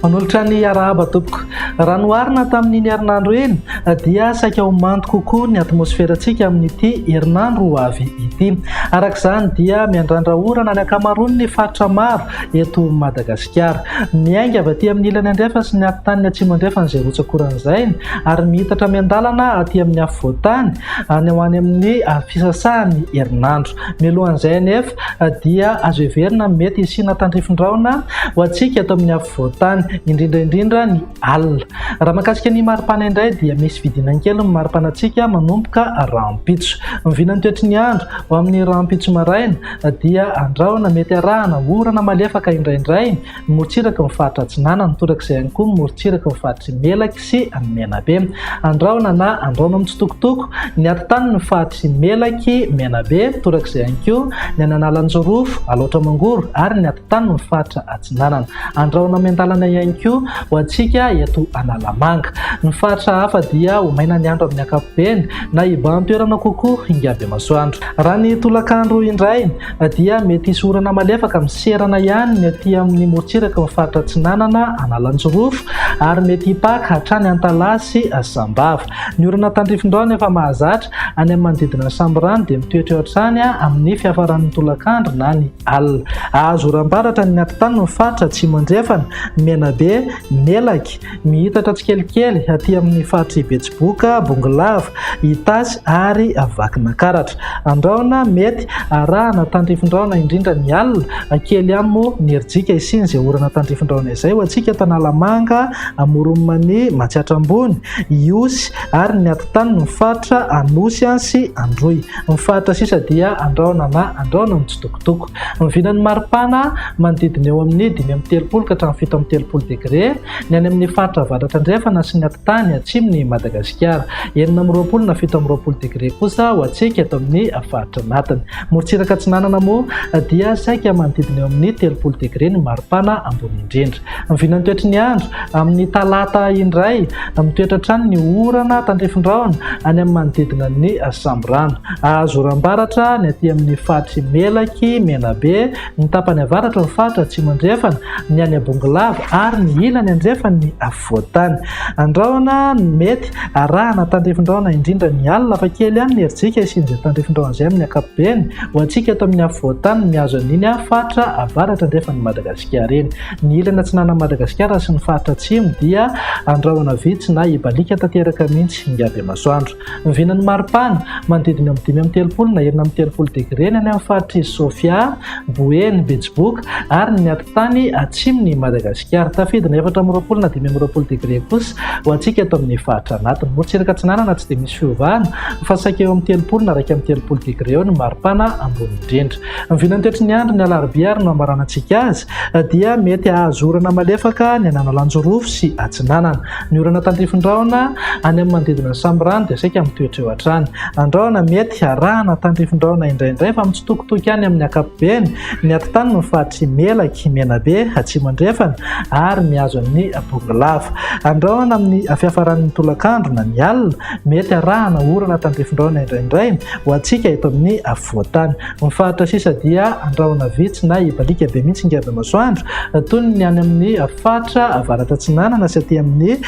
Manolotra ny arahaba tompoko. Raha noharina tamin'iny herinandro iny dia saika ho mando kokoa ny atmosferantsika amin'ity herinandro ho avy ity. Araka izany dia miandrandra orana ny ankamaroan'ny faritra maro eto Madagasikara. Miainga avy aty amin'ny ilany andrefana sy ny atitaniny atsimo andrefana izay rotsak'orana izay ary miitatra miandalana aty amin'ny afovoantany any ho any amin'ny fisasahan'ny herinandro. Mialohan'izay anefa dia azo heverina mety hisiana tandrifin-drahona ho antsika eto amin'ny afovoantany, indrindra indrindra ny alina. Raha mahakasika ny maripana indray dia misy fidinany kely ny maripanantsika manomboka rahampitso. Ny vinan'ny toetry ny andro ho amin'ny rahampitso maraina dia andrahona mety arahana orana malefaka indraindray ny morontsiraky ny faritra Atsinanana, torak'izay ihany koa ny morontsiraky ny faritr'i Melaky sy Menabe. Andrahona na andrahona mitsitokotoko ny atitanin'ny faritr'i Melaky, Menabe, torak'izay ihany koa ny any Analanjirofo, Alaotra Mangoro ary ny atitanin'ny faritra Atsinanana. Andrahona miandalana ihany koa ho antsika eto Analamanga. Ny faritra hafa dia ho maina ny andro amin'ny ankapobeny na hibahan-toerana kokoa Ingabemasoandro. Raha ny tolakandro indray dia mety hisy orana malefaka miserana ihany ny aty amin'ny morontsiraky ny faritra Atsinanana, Analanjirofo ary mety hipaka hatrany Antalaha sy Sambava. Ny orana tandrifin-drano efa mahazatra any amin'ny manodidina ny Sambirano dia mitoetra eo hatrany amin'ny fiafaran'ny tolakandro na ny alina. Hahazo oram-baratra ny atitanin'ny faritra Atsimo Andrefana, Menabe, Melaky, Miitatra tsikelikely aty amin'ny faritr'i Betsiboka, Bongolava, Itasy ary Vakinakaratra. Andrahona mety arahana tandrifin-drahona indrindra ny alina, kely ihany moa ny herijika hisian'izay orana tandrifin-drahona izay ho antsika eto Analamanga, Amoron'i Mania, Matsiatra Ambony, Ihosy ary ny atitanin'ny faritra Anosy sy Androy. Ny faritra sisa dia andrahona na andrahona mitsitokotoko. Ny vinan'ny maripana manodidina eo amin'ny 35 ka hatramin'ny 37 degre ny any amin'ny faritra avaratra andrefana sy ny atitany atsimon'i Madagasikara. 26 na 27 degre kosa ho antsika eto amin'ny faritra anatiny. Morontsiraka atsinanana moa dia saika manodidina eo amin'ny 30 degre ny maripana ambony indrindra. Ny vinan'ny toetry ny andro amin'ny talata indray, mitoetra hatrany ny orana tandrifin-drahona any amin'ny manodidina ny Sambirano. Hahazo oram-baratra ny aty amin'ny faritr'i Melaky, Menabe, ny tapany avaratry ny faritra Atsimo Andrefana, ny any Bongolava ary ny ilany andrefan'ny afovoan-tany. Andrahona ny mety arahana tandrifin-drahona indrindra ny alina fa kely ihany ny herijika hisian'izay tandrifin-drahona izay amin'ny ankapobeny ho antsika eto amin'ny afovoan-tany mihazo an'iny faritra avaratra andrefan'i Madagasikara iny. Ny ilany atsinanan'i Madagasikara sy ny faritra atsimo dia andrahona vitsy na hibaliaka tanteraka mihitsy Ingabemasoandro. Ny vinan'ny maripana, manodidina amin'ny 35 na 36 degre ny any amin'ny faritr'i Sofia, Boeny, Betsiboka ary ny atitany atsimon'i Madagasikara. Tafidina 24 na 25 degre kosa ho antsika eto amin'ny faritra anatiny. Morontsiraka atsinanana tsy dia misy fiovana fa saika eo amin'ny 30 na 31 degre eo ny maripana ambony indrindra. Ny vinan'ny toetry ny andro ny alarobia ary no hamaranantsika azy dia mety hahazo orana malefaka ny any Analanjirofo sy Atsinanana. Ny orana tandrifin-drahona any amin'ny manodidina ny Sambirano dia saika mitoetra eo hatrany. Andrahona mety arahana tandrifin-drahona indraindray fa mitsitokotoko ihany amin'ny ankapobeny ny atitany ny faritr'i Melaky, Menabe, Atsimo Andrefana ary mihazo an'i Bongolava. Andrahona amin'ny fiafaran'ny tolakandro na ny alina, mety arahana orana tandrifin-drahona indraindray ho antsika eto amin'ny afovoan-tany. Ny faritra sisa dia andrahona vitsy na hibaliaka be mihitsy ny masoandro, toy ny any amin'ny faritra avaratra atsinanana sy aty amin'ny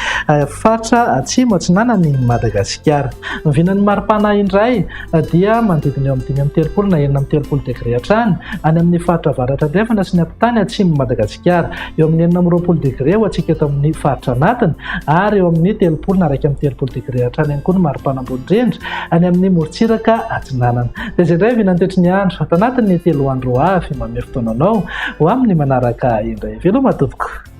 faritra atsimo atsinanan'i Madagasikara. Ny vinan'ny maripana indray dia manodidina eo amin'ny 35 na 36 degre hatrany any amin'ny faritra avaratra andrefana sy ny atitany atsimon'i Madagasikara. Eo amin'ny 26 degre ho antsika eto amin'ny faritra anatiny ary eo amin'ny 30 na 31 degre hatrany ihany koa ny maripana ambony indrindra any amin'ny morontsiraka atsinanana. Dia izay indray vinantetry ny andro ato anatin'ny 3 andro ho avy. Manome fotoana anao ho amin'ny manaraka indray. Veloma tompoko.